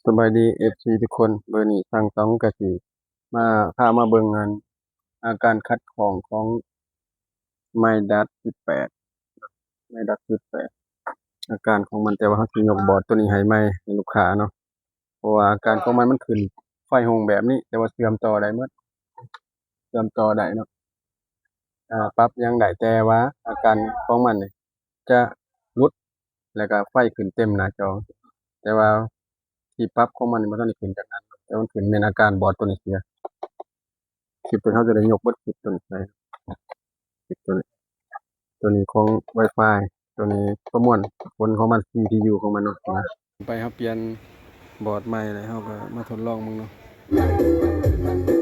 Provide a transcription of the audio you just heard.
ສະບາຍດີ ເອັຟຊີ ທຸກຄົນ, ມື້ນີ້ຊ່າງຕ້ອງກະຊິມາ ພາມາເບິ່ງອັນ ອາການຂັດຂ້ອງຂອງໄມດັດສິບແປດ ໄມດັດສິບແປດ ອາການຂອງມັນ, ແຕ່ວ່າເຮົາຊິຍົກບອດໂຕນີ້ໃຫ້ໃໝ່ໃຫ້ລູກຄ້າເນາະ, ເພາະວ່າອາການຂອງມັນ ມັນຂຶ້ນໄຟຮຸ່ງແບບນີ້ ແຕ່ວ່າເຊື່ອມຕໍ່ໄດ້ໝົດ ເຊື່ອມຕໍ່ໄດ້ເນາະ ອາ ປັບຫຍັງໄດ້, ແຕ່ວ່າອາການຂອງມັນນີ້ຈະຫຼຸດ ແລ້ວກະໄຟຂຶ້ນເຕັມໜ້າຈໍ, ແຕ່ວ່າທີ່ປັບຂອງມັນນີ້ບໍ່ທັນໄດ້ຂຶ້ນຈັ່ງນັ້ນ, ແຕ່ມັນຂຶ້ນແມ່ນອາການບອດໂຕນີ້ເສຍ. ຄລິບໂຕນີ້ເຮົາຈະໄດ້ຍົກເບິດຄລິບໂຕນີ້ໃສ່ ຄລິບໂຕນີ້ ໂຕນີ້ຂອງໄວຟາຍ ໂຕນີ້ປະມວນຜົນຂອງມັນ ຊີພີຢູ ຂອງມັນເນາະ. ໄປເຮົາປ່ຽນບອດໃໝ່ແລ້ວ ເຮົາກະມາທົດລອງເບິ່ງເນາະ.